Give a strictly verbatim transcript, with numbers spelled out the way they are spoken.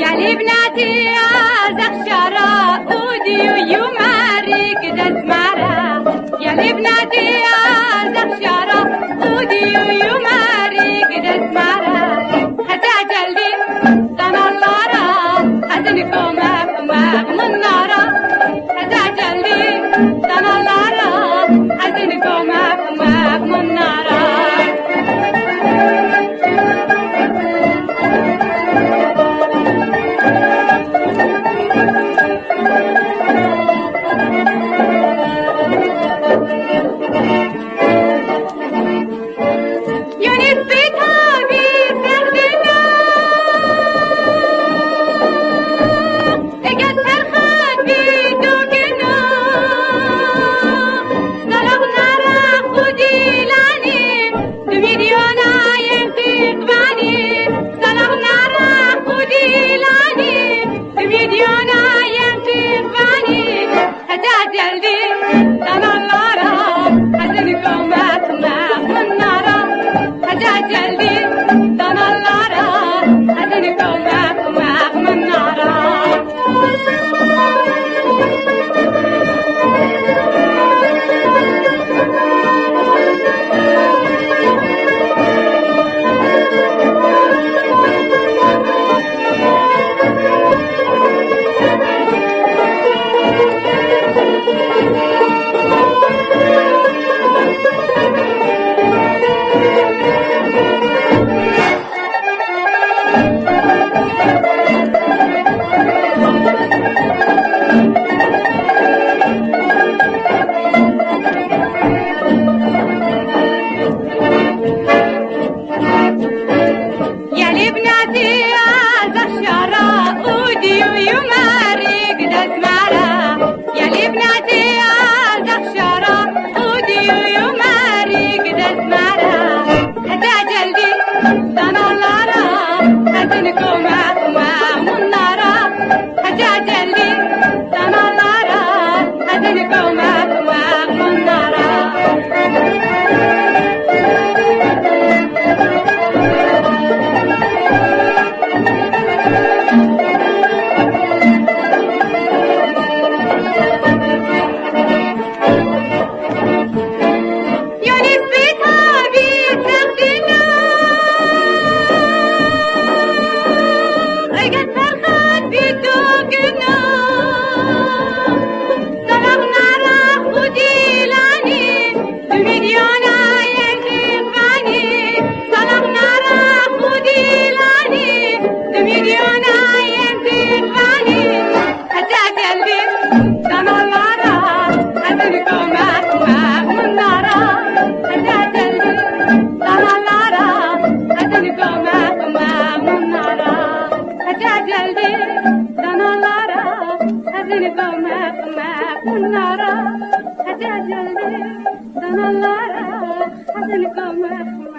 Я лебнати азахъ шара, удию юмарик дазмара. Я лебнати азахъ шара, удию юмарик дазмара. Хаза жалди таналлара, хазани кома кома муннара. Хаза жалди таналлара, хазани кома кома муннара. Юнис бетаби сагъдина, эгер фархад биту кина, салагънара худилани, ду миллиона ентихъбани, салагънара худилани, ду миллиона ентихъбани. Хаза жалди таналлара, хазани кома кома муннара. Хаза жалди таналлара, хазани кома кома муннара. Я лебнати азахъ шара, удию юмарик дазмара. Я лебнати азахъ шара, удию юмарик дазмара. Хаза жалди таналлара, хазани кома кома муннара. Хаза жалди таналлара, хазани кома кома муннара. Юнис бетаби сагъдина, эгер фархад биту кина, салагънара худилани, ду миллиона ентихъбани, салагънара худилани, ду миллиона ентихъбани. Хаза жалди таналлара, хазани кома кома муннара. Хаза жалди таналлара, хазани кома кома муннара. Хаза жалди таналлара, хазани кома кома муннара. Хаза жалди таналлара, хазани кома кома